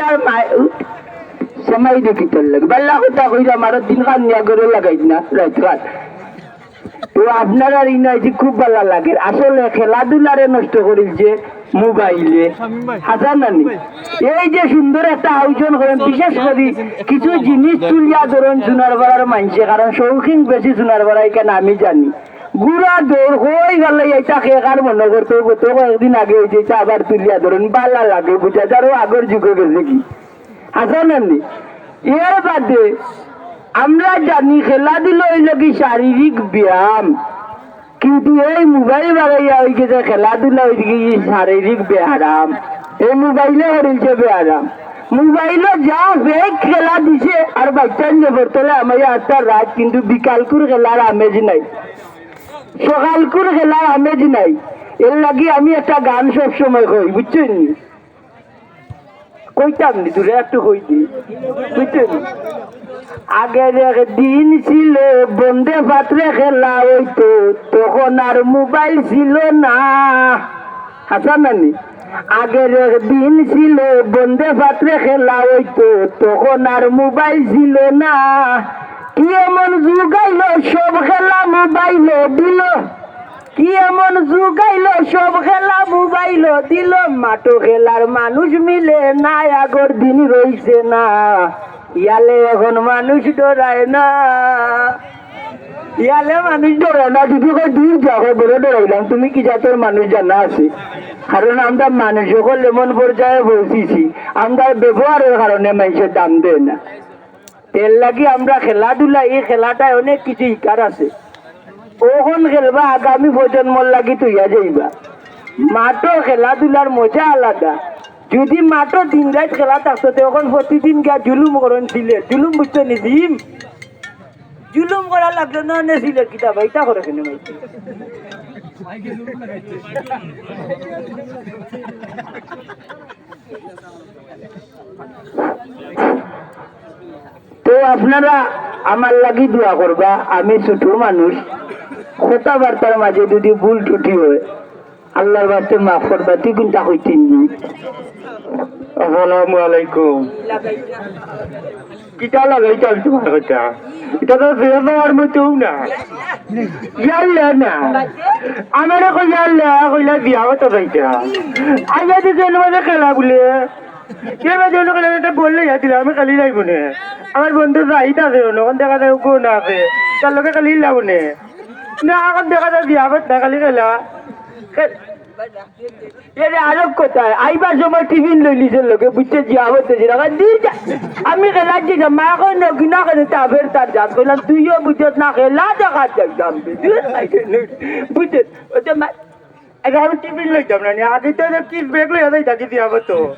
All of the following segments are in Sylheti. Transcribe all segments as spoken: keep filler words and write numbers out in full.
আর মাই, উ, সেমাই দেখি তোর লাগে। বাল্লা কথা কইলাম, আরো দিন খান নিয়া করে লাগাই না, রাইত খান। তো আপনারার ইনাইছি খুব ভালা লাগে। আসলে খেলাধুলারে নষ্ট করিল যে মোবাইলে। হাছা নানি? এই যে সুন্দর একটা আয়োজন করেন, বিশেষ করি কিছু জিনিস তুলিয়া ধরেন সোনারপাড়ার মাইনষে, কারণ শৌখিন বেশি সোনারপাড়া, এখানে আমি জানি। গুড়া দৌড় হই গেল, এটা কে কার মনে করতে হইব, তো কয়েকদিন আগে হয়েছে, এটা আবার তুলিয়া ধরেন, বালা লাগে, বুঝা যার আগর যুগে গেছে কি। হাছা নানি? এর বাদে আমরা জানি খেলাধুলা হইল কি শারীরিক ব্যায়াম, কিন্তু এই মোবাইল বাড়াইয়া হয়ে গেছে খেলাধুলা হয়ে গেছে শারীরিক ব্যায়াম। এই মোবাইলে করিলছে ব্যায়াম। মোবাইলে যা ফেক খেলা দিছে, আর বাচ্চা নিয়ে পড়তলে আমার আটটা রাত, কিন্তু বিকালকুর খেলার আমেজ নাই, সকালকুর খেলার আমেজ নাই। এর লাগি আমি একটা গান সব সময় কই, বুঝছেন নি? কইতাম নি, দূরে একটু কই দি, বুঝছেন? আগের এক দিন ছিল, বন্দে পাত্রে খেলা হইতো, তখন আর মোবাইল ছিল না। হাছা নানি? আগের এক দিন ছিল, বন্দে পাত্রে খেলা হইতো, তখন আর মোবাইল ছিল না। কি এমন যুগ আইলো, সব খেলা মোবাইলে দিল। কি এমন যুগ আইলো, সব খেলা মোবাইলো দিল, মাঠো খেলার মানুষ মিলে না, আগর দিন রইছে না। ইয়ালে এখন মানুষ ডরায় না, ইয়ালে মানুষ ডরায় না। যদি কয়, "দূর যা, কয়, বড় ডরাইলাম, তুমি কি জাতর মানুষ জানা আছে?" কারণ আমরা মানুষ সকল এমন পর্যায়ে পৌঁছিছি, আমরা ব্যবহারের কারণে মানুষের দাম দেয় না। এর লাগি আমরা খেলাধুলা, এই খেলাটায় অনেক কিছু শিকার আছে। ওখন খেলবা আগামী প্রজন্মর লাগি তৈয়া যাইবা। মাঠো খেলাধুলার মজা আলাদা। যদি মাঠো দিন রাত খেলা থাকতো, তে ওখন প্রতিদিন গিয়া জুলুম করন সিলেট। জুলুম বুঝছো নি, জিম? জুলুম করা লাগলো না, নে সিলেট কিতা ভাই, ইতা করে কেনে ভাই? তো আপনারা আমার লাগি দোয়া করবা, আমি ছোট মানুষ, কথাবার্তার মাঝে যদি ভুল ত্রুটি হয়, আল্লাহর বাস্তে মাফ করবা। তুই কোনটা কইতে নি? আসসালামু আলাইকুম। কিতা লাগাইতাম তোমার কথা? এটা তো ফিরে পাওয়ার মতোও না। ইয়াল্লা না। আমারে কই ইয়াল্লা, কইলা বিয়া হতো যাইতা। আইয়া যে জন্ম যে খেলা বলে। কে বা জন্ম খেলা একটা বললে ইয়া দিলাম, আমি খালি যাইব না। আমার বন্ধু যাইত আছে, অন্য কোন দেখা যায় গো না আছে। তার লগে খালি যাবো না। না, এখন দেখা যায় বিয়া হত না, খালি খেলা। খে-, এরে আরব কোথায়? আইবার সময় টিফিন লইলিছে লগে, বুঝছে যে আবার তো যেটা, আবার দূর যা। আমি খেলা যে যা, মা কই না, কি না করে তা ফের তার জাত। কইলাম, "তুইও বুঝছ না, খেলা দেখা যাইতাম।" বুঝছ? ওই যে মা-, আরে আমি টিফিন লইতাম না, নি? আগে তো কিস ব্যাগ লইয়া যাইতা, কি দিয়া আবার তো?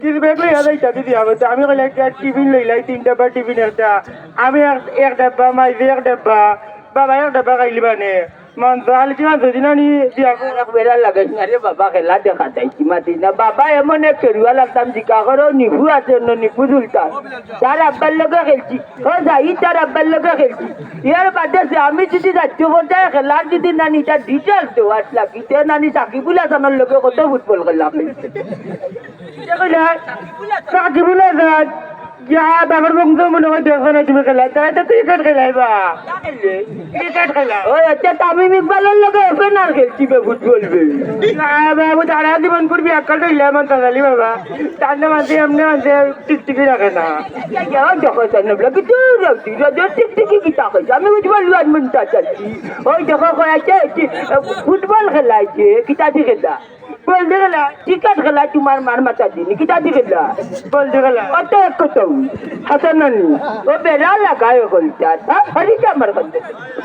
কিস ব্যাগ লইয়া যাইতা, কি দিয়া আবার তো? আমি কইলাম, "একটা টিফিন লইলাই, তিন ডাব্বা টিফিন একটা।" আমি এক, এক ডাব্বা, মাইজি এক ডাব্বা, বাবা এক ডাব্বা খাইলি বানে। মাংস আলু কি মাংস দিনা নি দিয়া? এক বেড়া লাগাইস না রে বাবা, খেলা দেখা যাইছি মাতিস না। বাবা এমন এক খেলুয়া লাগতাম, জিকা করো, নিপু আছে অন্য নিপু সুলতান। তার আব্বার লগে খেলছি। ও যাই, তার আব্বার লগে খেলছি। এর বাদে সে আমি যদি রাজ্য পর্যায়ে খেলার যদি না নি, তার ডিটেলস দেওয়ার লাগি। তে নানি সাকিবুল হাসানের লগে কত ফুটবল খেলা খেলছে। দেখো না, সাকিবুল হাসান, যা বাবার বংশ মনে হয় দেখো না তুমি খেলা, তারা তো ক্রিকেট খেলাইবা। ক্রিকেট খেলা। ওই আচ্ছা, তামিম ইকবালের লগে ওপেনার খেলছি বে, ফুটবল বে। না বাবু, তারা জীবন করবি, আক্কাল তো ইলাম তাজালি বাবা। ঠান্ডা মাঝে, এমনি মাঝে টিকটিকি রাখে না। ওই দেখো, সামনে বলে, "কি দূর রাখছি, রাজা টিকটিকি কি তা কইছে?" আমি বুঝবো, লুয়ার মন তা চাচ্ছি। ওই দেখো, কই আছে, কি, ফুটবল খেলাইছে, কিতা দি খেলা? বল দি খেলা, ক্রিকেট খেলা, তোমার মার মাথা দিনি, কিতা দি খেলা? বল দি খেলা। অত এক কত, হাসান নানি, ও বেড়া লাগায় হলতা, হ্যাঁ? হরিকা আমার কথা।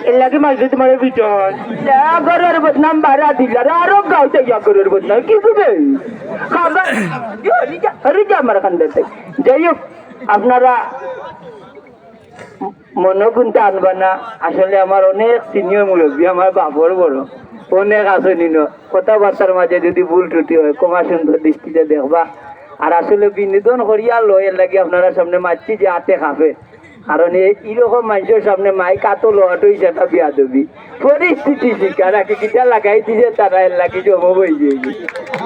এর লাগি মাঝে তোমার ভিতর। ইয়া, ঘরের বদনাম বাড়া দিলা, আর আরো গাঁওতে ইয়া ঘরের বদনাম, কি বুঝে? খাবার, ইয়া, হরিকা, হরিকা আমার কান্দাতে। যাই হোক, আপনারা মনো কিন্তু আনবা না, আসলে আমার অনেক সিনিয়র মুরব্বী, আমার বাপর বড়, অনেক আছে নিন। কথাবার্তার মাঝে যদি ভুল ত্রুটি হয়, ক্ষমা সুন্দর দৃষ্টিতে দেখবা। আর আসলে বিনোদন করিয়া লয়, এর লাগি আপনারা সামনে মাতছি যে আতে খাবে। কারণ এ-, এইরকম মানুষের সামনে মাইক আতো লওয়াটাই সেটা বিয়াদবি। পরিস্থিতি শিকার, আগে কিতা লাগাই দিছে তারা, এর লাগি জমা হয়ে যায়।